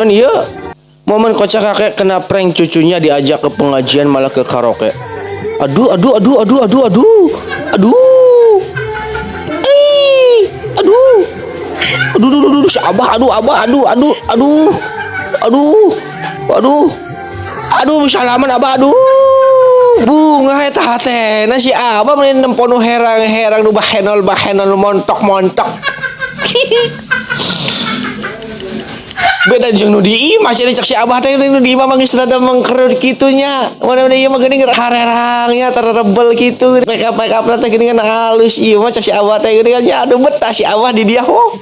Kan iya, momen kocak kakek kena prank cucunya diajak ke pengajian malah ke karaoke. Aduh, aduh, aduh, aduh, aduh, aduh, aduh, eh, aduh, aduh, aduh, aduh, aduh, si abah, aduh, abah, aduh, aduh, aduh, aduh, aduh, aduh, salaman abah, aduh. Bunga eta hatena si abah mending nempo nu herang-herang nu bahenol bahenol montok-montok. Beda jeung nu di imah cenah cek si abah teh nu di imah mah geus rada mengkerut kitu nya. Mana-mana ieu mah geuning harerangnya terebel kitu. Make up make up teh geuning halus ieu mah cek si abah teh geuning nya aduh betah si abah di dia ho.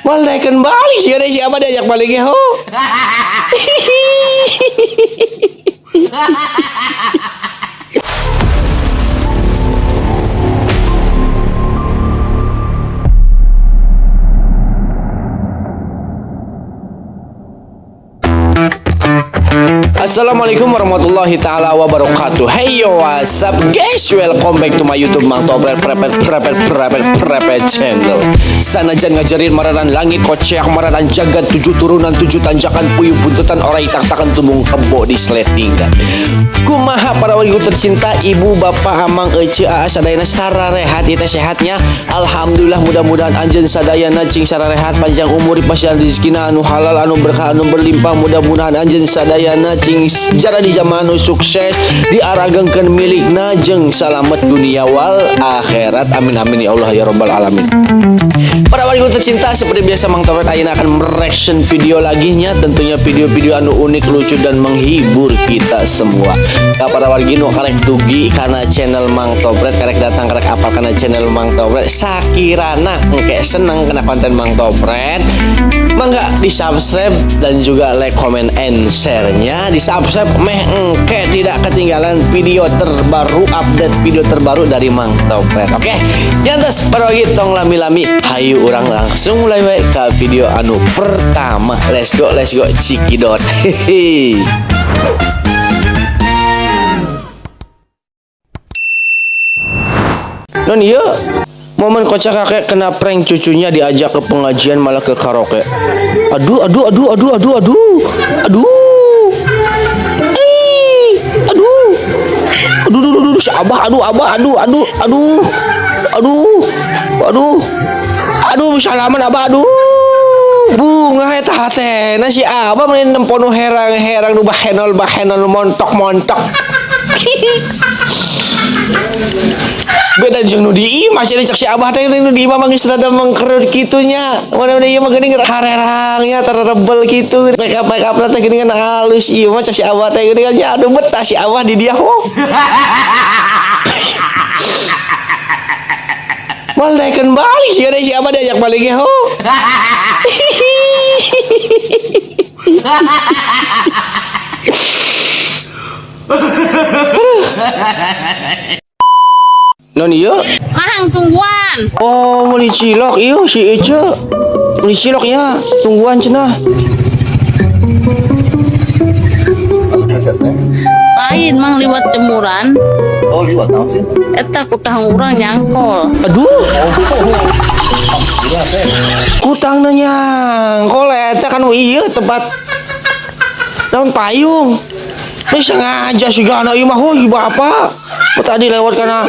Moal daekeun balik sih si abah diajak balik ge ho. Assalamualaikum warahmatullahi taala wabarakatuh. Hey yo, what's up guys? Welcome back to my YouTube Mang Topret Prepet Prepet Prepet Prepet channel. Sanajan ngajarin mararan langit koceak mararan jagat tujuh turunan tujuh tanjakan puyuh buntutan orai taktakan tumbung kebo di sletingan. Kumaha para warga tercinta, ibu bapak amang ece aa sadayana sararehat ieu teh sehatnya. Alhamdulillah, mudah-mudahan anjeun sadayana cing sararehat, panjang umur, dipasihan rezekina anu halal anu berkah anu berlimpah. Mudah-mudahan anjeun sadayana cing jara di zaman anu sukses, diaragengkeun milikna jeung salamet dunia wal akhirat. Amin amin ya Allah ya rabbal alamin. Para warga tercinta, seperti biasa Mang Topret ayeuna akan mereaction video lagi nya, tentunya video-video anu unik, lucu dan menghibur kita semua. Nah, para wargi nu karek dugi kana channel Mang Topret, karek datang karek apal kana channel Mang Topret, sakirana engke seneng kana konten Mang Topret, mangga di subscribe dan juga like, comment, and share-nya. Di subscribe meh engke tidak ketinggalan video terbaru, update video terbaru dari Mang Topret. Oke, jangan para wargi tong lami-lami, hayu urang langsung mulai we ke video anu pertama. Let's go, let's go, cikidot. Hehehe. Non iya, momen kocak kakek kena prank cucunya diajak ke pengajian malah ke karaoke. Aduh, aduh, aduh, aduh, aduh, aduh, aduh, eh, aduh, aduh, aduh, aduh, aduh, si abah, aduh, abah, aduh, aduh, aduh, aduh, aduh, aduh, salaman abah, aduh. Bunga eta hatena si abah mending nempo nu herang-herang nu bahenol bahenol montok-montok. Beda jeung nu di imah cenah cek si abah teh nu di imah mah geus rada mengkerut kitu nya. Mana-mana ieu mah geuning harerangnya terebel kitu. Make up make up teh geuning halus ieu mah cek si abah teh geuning nya aduh betah si abah di dia ho. Moal daekeun balik sih si abah diajak balik ge ho. Non iya. Mang tungguan. Oh, meuli cilok iya si Ece. Meuli cilok ya, tungguan cenah. Lain mang liwat jemuran. Oh, liwat naon sih? Eta kutang urang nyangkol. Aduh, Iya, teh. kutangna nyangkol eta kan iya tempat daun payung. Ini sengaja sih gana ieu mah oh bapak. Tadi lewat karena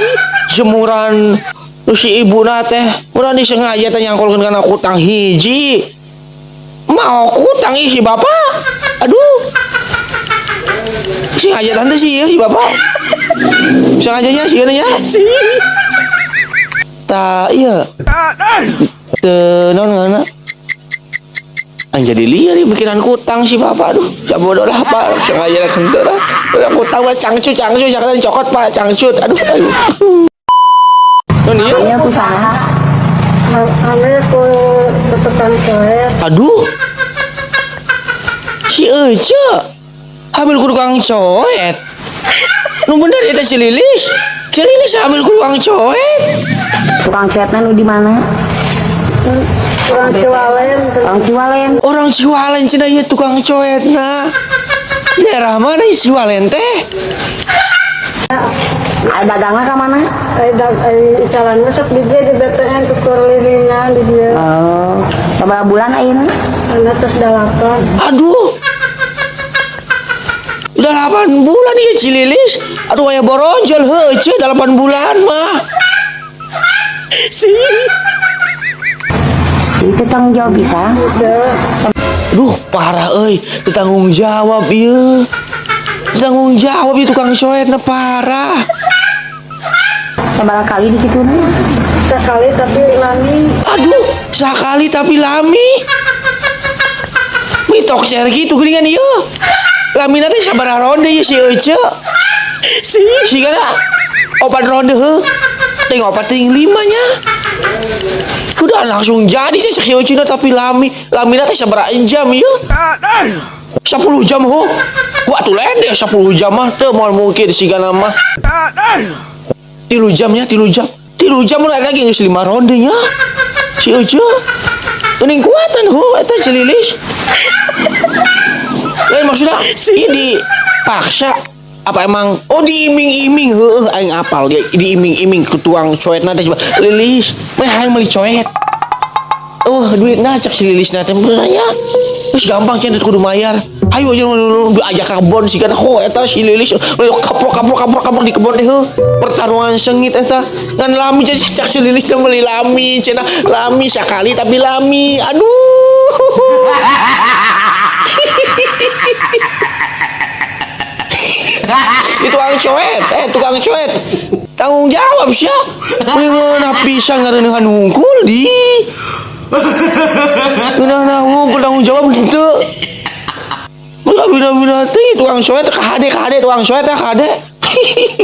jemuran nu si ibu na teh. Urang disengaja teh nyangkolkeun kana kutang hiji. Mau kutang ih si bapak. Aduh. Sengaja tante sih ya si bapak. Sengajanya sih nya. Tak iya. Teu naon ngaranna? Ang jadi liar ya pikiran kutang si bapak, aduh ya bodoh lah pak, sengaja lah kentut lah. Udah kutang pak, cangcut cangcut jangan cokot pak, cangcut, aduh aduh. Non iya, Namanya ku saha? Ambil ku tukang coet. Aduh, si Ece hamil ku tukang coet. Nu bener ya teh si Lilis, si Lilis hamil ku tukang coet. Tukang coetna nu di mana? Orang Ciwalen. Orang Ciwalen. Orang Ciwalen cenah ieu tukang coet nah. Daerah mana ieu Ciwalen teh? Ai dagangna ka mana? Ay dag ay icalan masuk di dia di BTN tukur lilinan di dia. Oh, sabaraha bulan ayeuna? Anak terus 8. Aduh. Udah 8 bulan ya Cililis. Aduh aya boronjol heuh ce 8 bulan mah. Si. Itu tanggung jawab bisa. Duh, parah euy, teu tanggung jawab ieu. Teu tanggung jawab ieu tukang coetna parah. Sabaraha kali dikituna? Sekali tapi lami. Aduh, sekali tapi lami. Mitok cer gitu geuningan ieu. Lamina teh sabaraha ronde ieu si Ece. Si sigana 4 ronde heuh. Ting 4 ting 5 nya. Udah langsung jadi sih si Ece tapi lami. Lamina teh sabaraha jam ieu? 10 jam ho. Wah tuh lede 10 jam mah teu moal mungkin sigana mah. 3 jamnya, 3 jam. 3 jam udah lagi geus 5 ronde nya. Si Ece. Mending kuatan ho eta Cililis. Lain maksudnya ini dipaksa apa emang oh diiming-iming heueuh aing apal dia diiming-iming ke tuang coetna teh coba Lilis meh hayang meuli coet. Oh duitna cek si Lilis na teh nya. Terus gampang cenah kudu mayar. Ayo aja diajak ke kebon sih kan ho eta si Lilis kaprok kaprok kaprok kaprok di kebon teh heuh. Pertarungan sengit eta ngan lami jadi cek si Lilis teh meuli lami cenah lami sakali tapi lami. Aduh. Itu tukang coet, tukang coet. Tanggung jawab sia. Ngeunah pisan ngareuneuhan hungkul di. Ngeunah hungkul tanggung jawab henteu. Maka bina-bina teh tukang coet kahade kahade tukang coet kahade.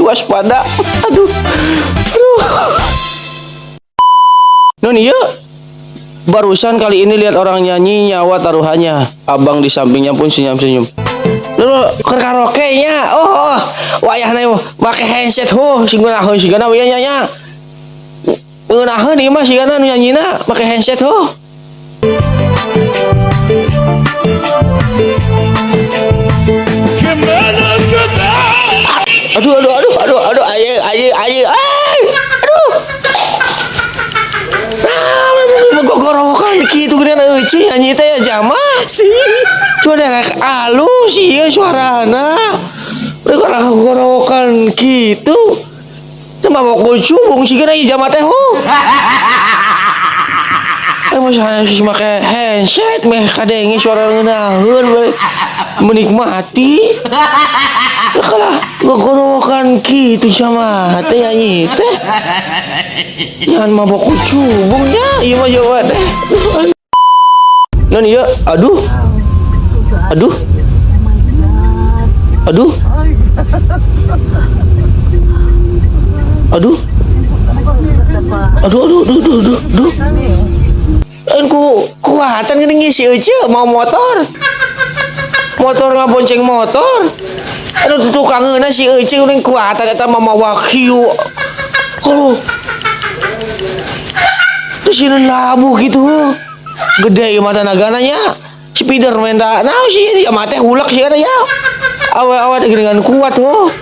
Waspada. Aduh. Aduh. Nun ieu barusan kali ini lihat orang nyanyi nyawa taruhannya. Abang di sampingnya pun senyum-senyum. Lalu keur karaoke nya. Oh, oh. Wayahna make handset ho sing ngeunaheun sigana we nya. Ngeunaheun ieu mah sigana nu nyanyina make handset ho. Aduh aduh aduh aduh aduh aye aye aye ay. Aduh. Nah, gogorowokan kitu geuningan euceuh nyanyi teh ya jama. Cuma derek alus ieu suarana. Udah gogorowokan kitu. Teu mabok bocubung sigana ieu jama teh ho. Masa sih make handset meh kadenge suara ngeunaheun menikmati. Kalah gogorowokan kitu jama teh nyanyi teh. Jangan mabok kucubung ya, ieu mah jawa teh. Non ieu, aduh. Aduh. Aduh. Aduh. Aduh aduh aduh aduh aduh. Aduh. Ku kuatan geuning si Ece mau motor. Motor ngabonceng motor. Aduh tukangeuna si Ece geuning kuatan eta mah mawa kieu. Aduh. Terus ini labuh gitu. Gede ieu mah tenagana nya. Spiderman da. Nah sih dia mah teh hulak sih ada ya. Awe-awe teh geuningan kuat ho.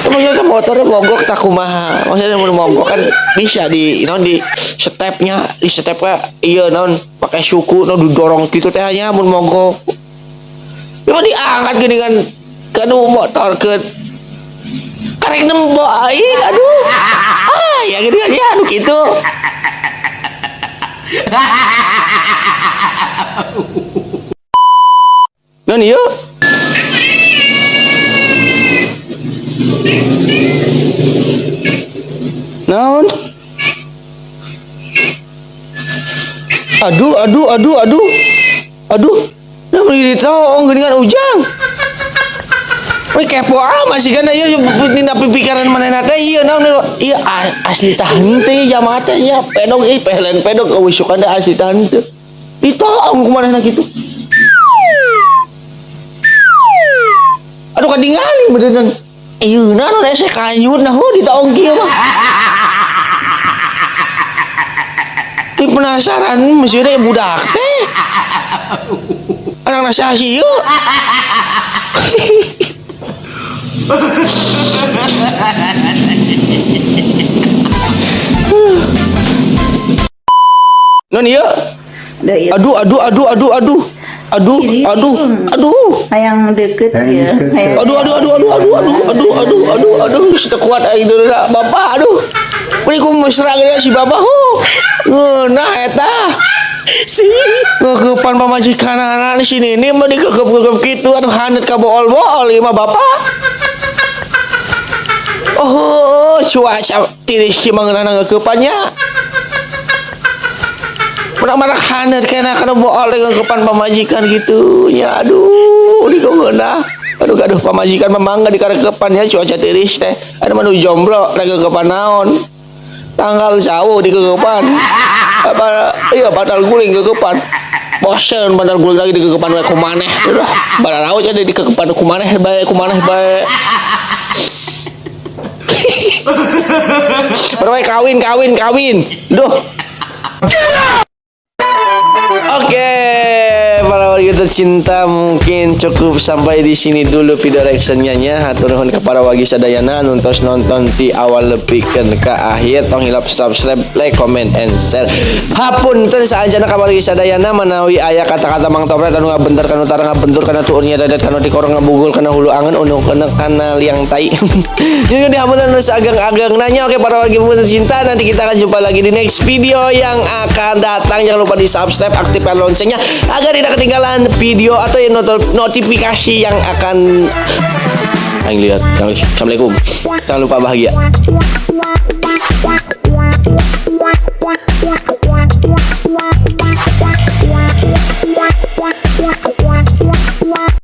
Maksudnya motornya mogok tak kumaha. Maksudnya mun mogok kan bisa di naon di stepnya, di stepnya iya naon pakai suku naon didorong gitu teh nya mun mogok. Ya mah diangkat geuningan kanu motor ke karek nembo aing aduh. Ah ya geuningan ya anu kitu. Naon ieu? Naon? Aduh, aduh, aduh, aduh. Aduh. Nah, beri ditoong geuningan ujang. Wih, kepo amat sih kan ieu dina pipikiran manehna teh ieu naon ieu asli tah henteu jamaah teh nya pedog ieu pehlen pedog eueuh sukan da asli tah henteu. Ditoong ku manehna kitu. Aduh kadingali beneran. Ieu naon hese kanyut nah ditoong kieu mah. Ih, penasaran maksudnya budak teh. Anak nasihat sih yuk. Non ieu. Da ieu. Aduh, aduh, aduh, aduh, aduh. Aduh, aduh, aduh. Hayang deket ya. Hayang. Aduh, aduh, aduh, aduh, aduh, aduh, aduh, aduh, aduh, aduh, sudah kuat aing dulu dah. Bapak, aduh. Beri ku mesra gede si bapak hu. Ngeunah eta. Si ngeukepan pamajikanana di sini ini mah dikekep-kekep gitu, aduh, haneut ka bool-bool ieu mah, bapak. Oh, cuaca tiris sih mah ngeunah ngeukepannya. Marak-marak haneut kena kana bool ngeukepan pamajikan gitu ya, aduh, di ngeunah. Aduh, aduh, pamajikan mah mangga dikarekepan ya, cuaca tiris teh. Ada mah nu jomblo rek ngeukepan naon? Tanggal jauh di kekepan. Apa iya bantal guling kekepan. Bosen bantal guling lagi di kekepan we kumaneh. Udah, bararaut jadi di kekepan kumaneh bae, kumaneh bae. Baru kawin, kawin, kawin. Duh. Oke, para warga tercinta, mungkin cukup sampai di sini dulu video reactionnya nya. Hatur nuhun kepada wargi sadayana anu tos nonton ti awal nepikeun ka akhir. Tong hilap subscribe, like, comment, and share. Hapunten saancana ka wargi sadayana manawi aya kata-kata Mang Topret anu ngabentar kana utara, ngabentur kana tuurnya dadat, kana dikorong, ngabugul kana hulu angen, unu kana kana liang tai. Jadi dihapunten nu saageng-ageng nanya. Oke, para wargi tercinta, nanti kita akan jumpa lagi di next video yang akan datang. Jangan lupa di subscribe, aktifkan loncengnya agar tidak ketinggalan video atau yang notifikasi yang akan aing lihat. Assalamualaikum. Jangan lupa bahagia.